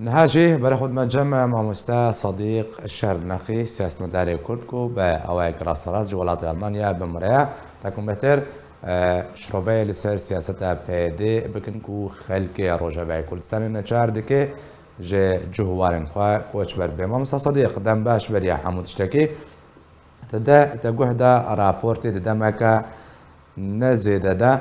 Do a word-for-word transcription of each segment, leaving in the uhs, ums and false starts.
Niha jî berê xwe dime cem mamoste Sedîq Şernexî, siyasetmedarê Kurd ku bi awayek rasterast ji welatê Almanya bi min re ye. Te ku bêhtir, e, şiroveyê li ser siyaseta P Y D bikin ku xelkê Rojavayê Kurdistanê neçar dike ji cih û warên xwe koçber bibe. Mamoste Sedîq, dem baş beriya hemû tiştekî. Te de, te guh da raportê di demeke ne zêde de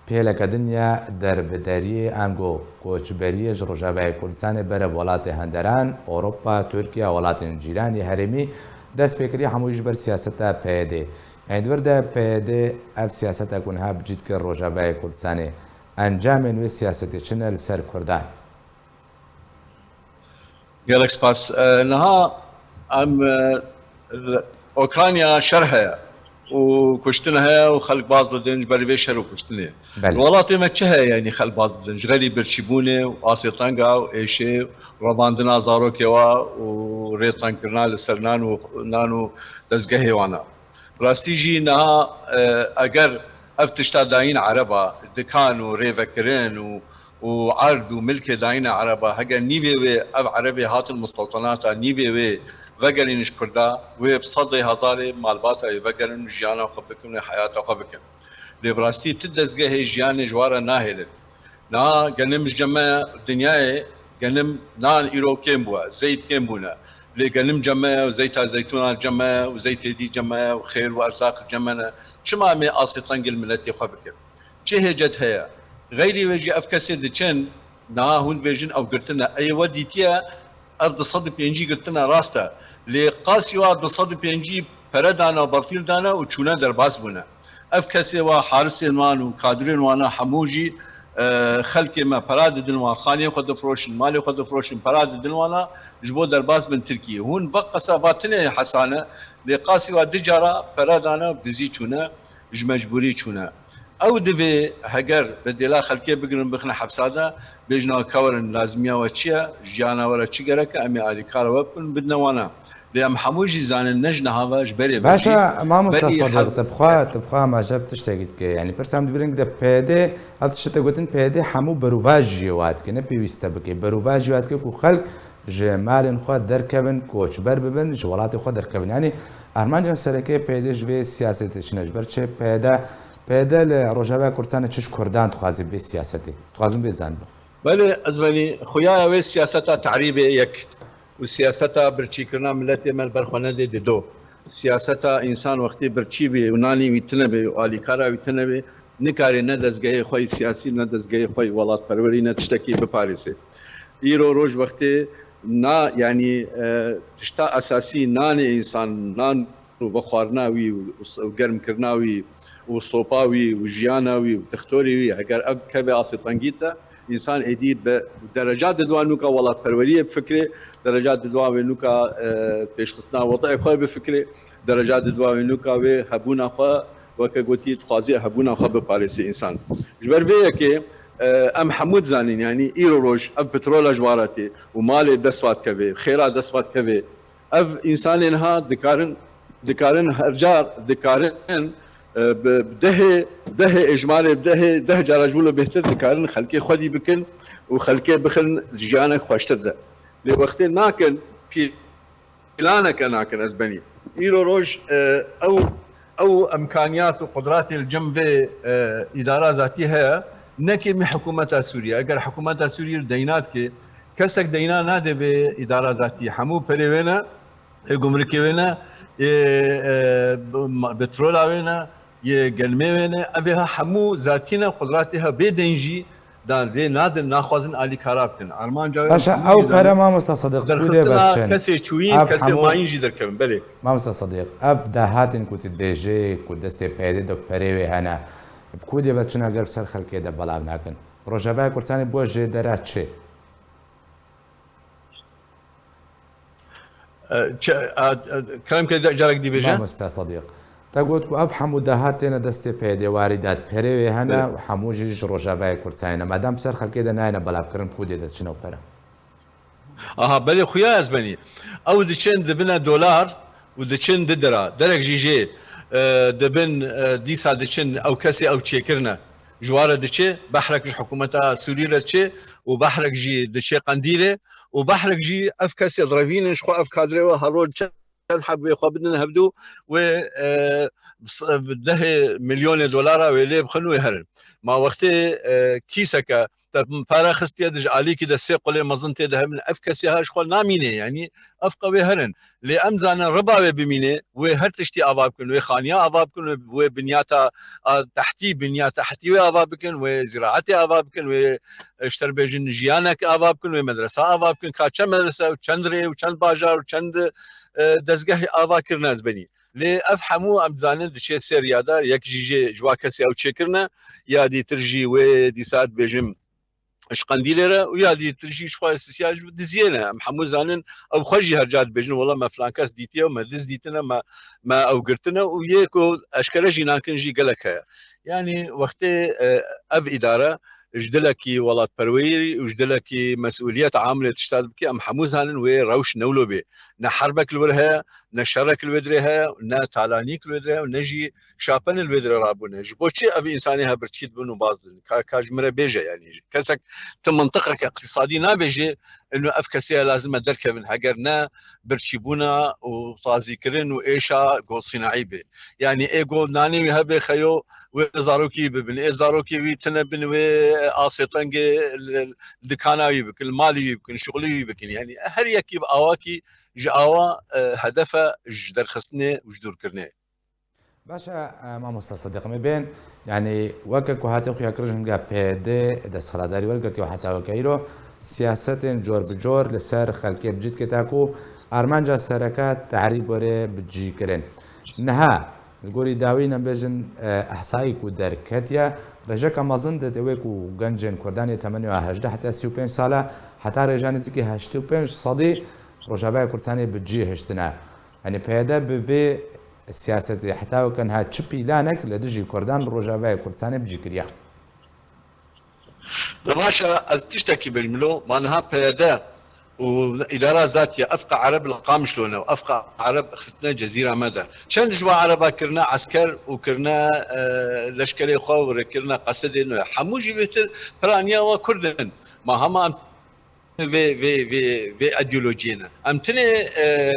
pêleke din ya derbideriyê ango koçberiyê ji Rojavayê Kurdistanê bere welatê henderan, Ewropa, Tirkiye, welatên cîranê herêmî dest pê kiriye, hemû jî ji ber siyaseta P Y D. Yanî di vir de P Y D ev siyaseta ku niha bi cî dike Rojavayê Kurdistanê. Encamên wê siyasetê çi ne li ser Kurdan? Gelek spas. E, niha em, e, li Ukrayna şer heye û kuştin heye û xelk baz didin ji ber vê şer û kuştinê. Belê. Li welatê me çi heye, yanî xelk baz didin? Ji xelî birçîbûnê û asê tenga û êşê û revandina zarokê wa û rêtengkirina li ser nan û, nan û dezgehê wana. Rastî jî niha, e, eger ev tişta dayîn ereba, dikan û rêvekirin û, û erd û milkê dayîne ereba, heger nîvê wê ev erebê hatin mistewtenata, nîvê wê vegerîn ji Kurda, wê bi sedê hezarê malbata wê vegerin û jiyana xwe bikin û heyata xwe bikin. Lê bi rastî ti dezgehê jiyanê ji wan re nahêlin. Niha genim ji cem me dinyayê, genim nan îro kêm bûye, zeyt kêm bûne. Lê genim cem me ye û zeyta zeytûna cem me ye û zeytê dî cem me ye û xêr û erzaq cem me ne. Çima em ê asê tengê li miletê xwe bikin? Çi hêcet heye? Xeyrî wê jî ev kesê diçin, niha hûn dibêjin ew girtine. Ey we dîtiye, ev du sed û pêncî girtine rast e. Lê qasî wa du sed û pêncî pere dane, berfîl dane û çûne derbas bûne. Ev kesê wa harisên wan û kadrên wana hemû jî, e, xelkê me pera didin wan, xaniyê xwe difroşin, malê xwe difroşin, pera didin wana ji bo derbas bin Tirkiyê. Hûn veqasa va tinê hesane, lê qasî wa du cara pere dane û dizî çûne, ji mecbûrî çûne. Ew divê heger bedêla xelkê bigirin bixine hepsa de, bêjin ew kewerin lazimiya we çi ye, jiyana we re çi gerek e, em ê alîkara we bikin, bidine wana. Lê em hemû jî zanin ne ji niha ve, ji berê ve Baş jî, e, mamosta berî Sadiq, hel- te bi xwe, te bi xwe amaje bi tiştekî dike. Yanî pirsa min di vî rengî de P Y D, ev tiştê te gotin P Y D hemû berovajiyê wa dike, ne pêwîst te bike. Berovajiyê wa dike ku xelk ji malên xwe derkevin, koçber bibin, ji welatê xwe derkevin. Yanî armanca sereke P Y D ji vê siyasetê çi ne? Ji ber çi P Y D, P Y D li Rojavaya Kurdistanê çi ji Kurdan dixwaze bi vê siyasetê? Dixwazim vê zanibim. Belê, ez benî xuyaya wê siyaseta tehrîbê yek û siyaseta birçîkirina miletê me li ber xwe nedê dido. Siyaseta însan wextê birçî bê û nanî wî tune bê û alîkara wî tune bê, nikarê ne dezgehê xwe yê siyasî, ne dezgehê xwe yê welatperwerî, ne tiştekî biparêzê. Îro roj wextê na, yanî, e, tişta esasî nanê însan, nan û vexwarina wî û, û s-, û germkirina wî û sopa wî û jiyana wî û dixtorê wî, heger ev keve asê tengî te, însan êdî bi dereca didwa nûka welatperweriyê bifikirê, dereca didwa wê nûka, e, pêşxistina wezayê xwe bifikirê, dereca didwa wê nûka wê hebûna xwe, weke gotî, dixwazê hebûna xwe biparêzê însan. Ji ber vê yekê, e, em hemû dizanin, yanî îro roj ev petrola ji wa re tê û malê dest wa dikeve, xêra dest wa dikeve. Ev însanê niha dikarin, dikarin her car, dikarin, e, bi, bi dehê, dehê êjmarê, bi dehê, deh cara ji wilo bêhtir dikarin xelkê xwedî bikin û xelkê bixin jiyanek xweştir de. Lê wextê nakin, pî-, planeke nakin ez benî. Îro roj, e, ew, ew imkaniyat û qudratê li cem vê, e, îdara zatî heye, ne kêmî hikûmeta Sûriyê. Eger hikûmeta Sûriyê deyna dike, kesek deyna nade vê îdara zatî. Hemû perê wê ne, ê gumrikê wê ne, ê, e, b-, ma-, petrola wê ne, yê genmê wê ne. Ev ê ha hemû zatî ne, qudratê ha bê deyn jî dan vê nadin, naxwazin alîkara bikin. Armanca wê Paşa hemû ew jî pere zanin. Mamosta Sadiq, ku dê Derxistina berçin? Kesê çûyî, Ev kesê hemû mayîn jî derkevin. Belê. Mamosta Sadiq, ev dahatên ku tu dibêjê ku destê P Y D de perê wê hene, bi ku dê berçin eger bi ser xelkê de belav nakin? Rojavaya Kurdistanê bo jê dera çi? E, çi, a, a, kerem ke de-, carek dî bêje. Mamoste Sadiq. Te got ku ev hemû dahat têne destê P Y D, warîdat perê wê hene Evet. û hemû jî ji Rojavayê Kurdistanê ne. Madem bi ser xelkê de nayêne belavkirin, ku dê de çine ew pere? Aha, belê xuya ez benî. Ew diçin dibine dolar û diçin di dira. Derek jî jê, e, dibin, e, dîsa diçin ew kesê ew çêkirine. ji wa re diçe, behrek ji hikûmeta Sûrî re diçe û behrek jî diçe Qendîlê û behrek jî ev kesê direvînin ji xwe ev kadrê we her roj çend heb wê xwe bidin hevdû wê, e, s-, dehê milyonê dolara wê lê bixin wê herin. Ma wextê, e, kîseke te pere xistiye di ji alîkî de sê qulê mezin tê de hebin, ev kesê ha ji xwe namîne, yanî ev qe wê herin. Lê em zanin riba wê bimîne, wê her tiştî ava bikin, wê xaniya ava bikin, wê, wê binyata, a, tehtî, binya tehtî wê ava bikin, wê zîraetê ava bikin, wê, e, ji te re bêjin jiyanek ava bikin, wê medresa ava bikin, ka çend medrese û çend rê û çend bajar û çend, e, dezgehê ava kirine ez benî. Lê ev hemû em dizanin diçe sê riya de, yek jî jê ji wa kesê ew çêkirine, ya dîtir jî wê dîsa dibêjim ji Qendîlê re û ya dîtir jî ji xwe sisya ji diziyê ne. Em hemû zanin, ew xwe jî her ca dibêjin, wela me filan kes dîtiye û me diz dîtine, me, me ew girtine û yê ku eşkere jî nakin jî gelek heye. Yanî wextê, e, ev îdare ji dilekî welatperwerî û ji dilekî mesûliyet amilê tişta dibike, em hemû zanin wê rewş newlo bê. Ne herbek li wir heye, ne şerek li wê dirê heye, ne talanîk li wê dirê heye û ne jî şapen li wê dirê rabûne. Ji bo çi ev însanê he birçî dibin û baz didin? Ka, ka ji min re bêje, yanî kesek ti mintiqeke iqtîsadî nabêje, ino ev kesê lazim e derkevin, heger ne birçîbûna û sazîkirin û êşa go sînaî bê. Yanî ê go nanê wî hebe xeyo, wê zarokî bibin, ê zarokê wî tine bin, wê asê tengê li, li dikana wî bikin, li malê wî bikin, şixulê wî bikin. Yanî her yekî bi awakî ji awa, e, hedefe ji derxistinê û ji dûrkirinê. Baş e, e, mamosta Sediq, me bên, yanî weke ku hate xuya kirin, hinga P Y D desthilatdarî wergirtiye û heta weke îro siyasetên cor bi cor li ser xelkê bi cî dikete ku armanca sereke tehrîb were bi cî kirin. Niha, li gorî dawîn em bêjin, e, ehsayî ku derketiye, rêjeke mezin dide wê ku gencên Kurdan yê temenê hejdeh heta sî û pênc sala, heta rêja nêzîkî heştê û pênc sedî Rojavayê Kurdistanê bi cî hiştine. Yanî P Y D bi vê siyasetê heta weke niha çi pîlanek li dijî Kurdan li Rojavayê Kurdistanê bi cî kiriye? De baş e, ez tiştekî bêjim lo, ma niha P Y D û îdara zatiye, efqa Ereb li Qamişlo ne û efqa Ereb xistine cezîra me de. Çend ji wa Ereba kirine esker û kirine, e, leşkerê xwe û rêkirine qesedê nû. Hemû jî bêtir piraniya we Kurd in. Ma hema em vê, vê, vê, vê îdeolojiyê ne. Em tinê, e,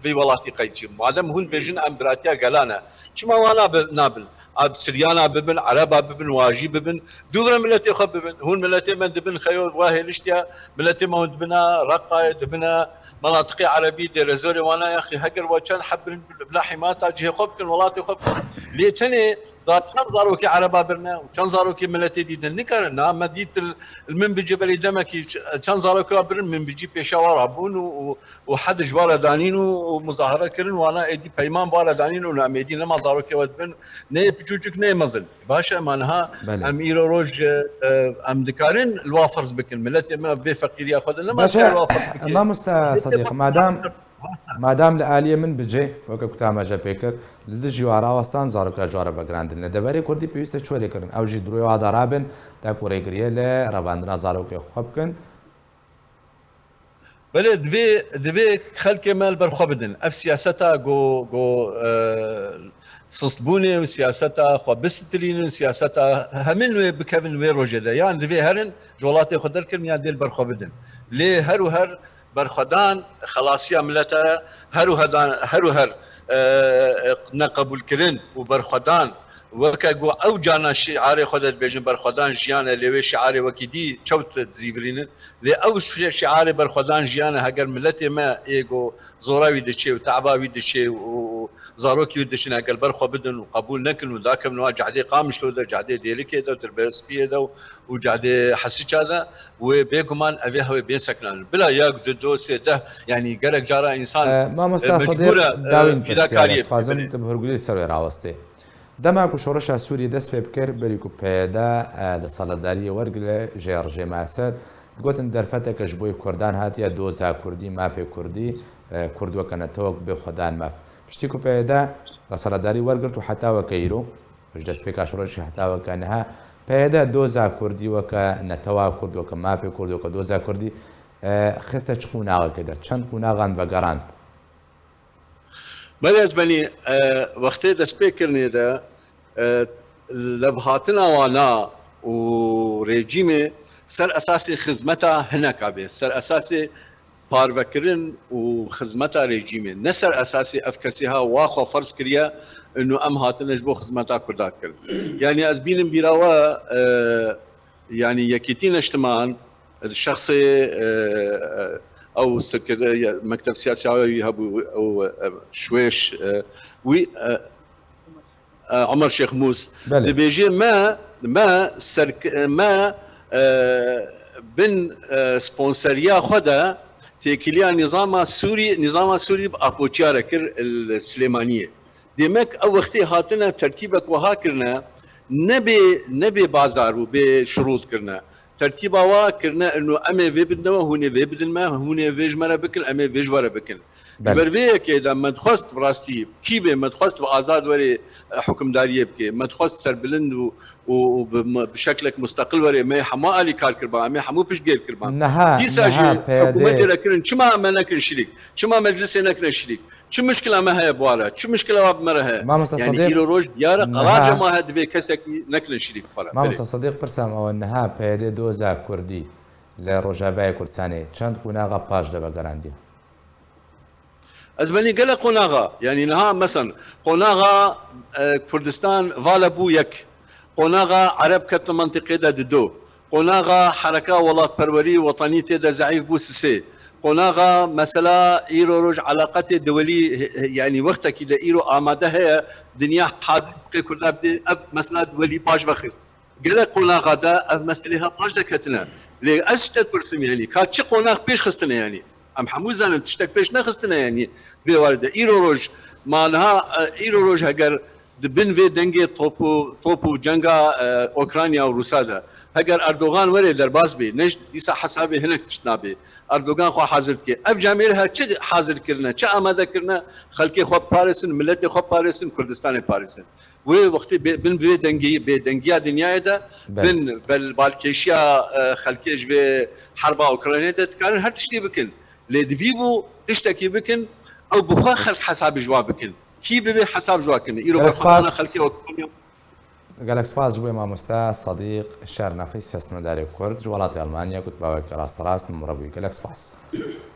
vê welatî qeyçî. Madem hûn bêjin em biratiya gela ne, çima wana bi-, nabin? A Siryana bibin, Ereba bibin, wajî bibin, dûvre miletê xwe bibin. Hûn miletê me dibin xeyo wa hêliştiya, miletê me hûn dibina Reqayê, dibina menatiqê Erebî, Dêrezorê wana yaxî heger wa çend heb birin bila hîmata cihê xwe bikin, welatê xwe bikin. Lê tenê da çend zarokê Ereba birine û çend zarokê miletê dîtin nikarin. Na me dît il, il min bicî berî demekî ç-, çend zarokê wa birin, min bicî pêşa wa rabûn û, û, û hedi ji wa re danîn û, û muzahara kirin, wana êdî peyman wa re danîn û na em êdî nema zarokê we dibin, ne yê piçûçik ne yê mezin. Baş e, ma niha Belê. em îro roj, e, em dikarin li wa ferz bikin. Miletê me vê feqîriya xwe de nema Baş e, dikare li wa ferz bikin. Mamosta Sediq, madam, madam li aliyê min bicê, weke ku te amaje pê kir, li dijî wa rawestan zaroka ji wa re vegirandin. Li deverê Kurdî pêwîst e çi were kirin. Ew jî di rûyê wa de rabin, te ku rêgiriyê li revandina zarokê xwe bikin. Belê, divê, divê xelkê me li ber xwe bidin. Ev siyaseta go, go, e, sustbûnê û siyaseta xwe bisitilînin, siyaseta hemin wê bikevin wê rojê de. Yan divê herin, ji welatê xwe derkirin, yan dê li ber xwe bidin. Lê her û her berxwedan xelasiya milete, her û hedan, her û her, e, e, neqebûlkirin û berxwedan, weke ku ew carna şiarê xwe de dibêjin berxwedan jiyan e, lê wê şiarê wekî dî çewt dizîvirînin. Lê ew şi-, şiarê berxwedan jiyan e, heger miletê me ê ku zora wî diçê û te'ba wî diçê û, û zarokî wî diçin, heger ber xwe bidin û qebûl nekin û dakevin wa cehdê Qamişlo de, cehdê Dêlikê de, Dirbespiyê de û, û cehdê Hesiça de, wê bêguman ev ê hewê bên sekinandin. Bila yek, du, do, sê, deh, yanî gelek cara însan, E, mamosta e, Sadiq, mecbûr e, e, dawîn pirsyarê fîdakariyê ez dixwazim bike. Tu bi hûrgulî li ser wê rawestê. Dema ku şoreşa Sûriyê dest pê bikir, berî ku P Y D, e, desthilatdariyê wergire ji rejîma Esed, digotin derfeteke ji bo Kurdan hatiye, doza Kurdî, mafê Kurdî, e, Kurd weke netewek bê xwedan maf. Piştî ku P Y D desthilatdarî wergirt û heta weke îro, ji destpêka şoreşê heta weke niha, P Y D doza Kurdî weke netewa Kurd, weke mafê Kurd, weke doza Kurdî, e, xiste çi qonaxekê de? Çend qonaxan vegerand? Belê ez benî, e, wextê destpêkirinê de, e, levhatina wana û rejîmê ser esasê xizmeta hineka bê, ser esasê parvekirin û xizmeta rejîmê, ne ser esasê ev kesê ha wa xwe ferz kiriye, inu em hatine ji bo xizmeta Kurda kirin. Yanî ez bînim bîra we, e, yanî Yekîtî Neştiman, şexsê, e, ew sekre-, mekteb siyasiya wî hebû, ew, e, Şwêş, e, wî, e, e, Omer Şêxmûs, belê, dibêje me, me serk-, me, e, bin, e, sponseriya xwe de têkiliya nîzama Sûrî, nîzama Sûrî bi apoçiya re kir li Silêmaniyê. Demek ew wextê hatine tertîbek wiha kirine, ne bê, ne bê bazar û bê şirût kirine. Tertîba wa kirine, ino em ê vê bidin we, hûn ê vê bidin me, hûn ê vê ji me re bikin, em ê vê ji we re bikin. Belê. Ji ber vê yekê de me dixwest bi rastî, kî bê me dixwest bi azad were, e, hukimdariyê bike. Me dixwest serbilind û, û, û bi, bi şeklek musteqil were. Me hemû alîkar kirban, em ê hemû piştgêr kirban. Niha, dîsa jî niha P Y D hikûmetê re kirin. Çima me nekin şirîk? Çima meclisê nekine şirîk? Çi mişkila me heye bi wa re? Çi mişkila wa bi me re heye? Mamosta Yanî Sedîq, îro roj diyar e, niha qeranca ma heye divê kesekî nekine şirîk xwe re. Mamosta Belê. Sedîq, pirsam ew e, niha P Y D doza Kurdî li Rojavayê Kurdistanê çend qonaxa paş de vegerandiye? Ez benî gelek qonaxa, yanî niha, mesen, qonaxa, e, Kurdistan vala bû yek. Qonaxa Ereb ketin mentiqê de dido. Qonaxa hereka welatperwerî, wetanî tê de zeîf bû sisê. Qonaxa mesela îro roj eleqetê diwelî, he-, he-, yanî wextekî de îro amade heye, dinya hazir bike Kurda bidê, ev mesela diwelî paş vexist. Gelek qonaxa de ev meselê ha paş de ketine. Lê ez ji te dipirsim, yanî ka çi qonax pêş xistine, yanî em hemû zanin tiştek pêş nexistine, yanî vê warê de. Îro roj, ma niha, e, îro roj heger di bin vê dengê top û, top û cenga, e, Ukrayna û Rûsa de, heger Erdogan were derbas bê, ne ji dîsa hesabê hinek tişt nabê. Erdogan xwe hazir dike. Ev camêr her çi hazir kirine, çi amade kirine, xelkê xwe biparêsin, miletê xwe biparêsin, Kurdistanê biparêsin. Wê wextê bê-, bin vê dengê-, bêdengiya dinyayê de, Belê. bin bel-, balkêşiya, e, xelkê ji vê herba Ukraynê de dikarin her tiştê bikin. Lê divî bû tiştekî bikin, ew bi xwe xelk hesabê ji wan bikin. Kî bibe hesab ji wan kirin. Îro Gelek berxwedana spas. xelkê Ukrayna. Gelek spas ji bo mamoste Sedîq Şernexî, siyasetmedarê Kurd ji welatê Almanya, ku tu bawek rasterast min re bûyî. Gelek spas.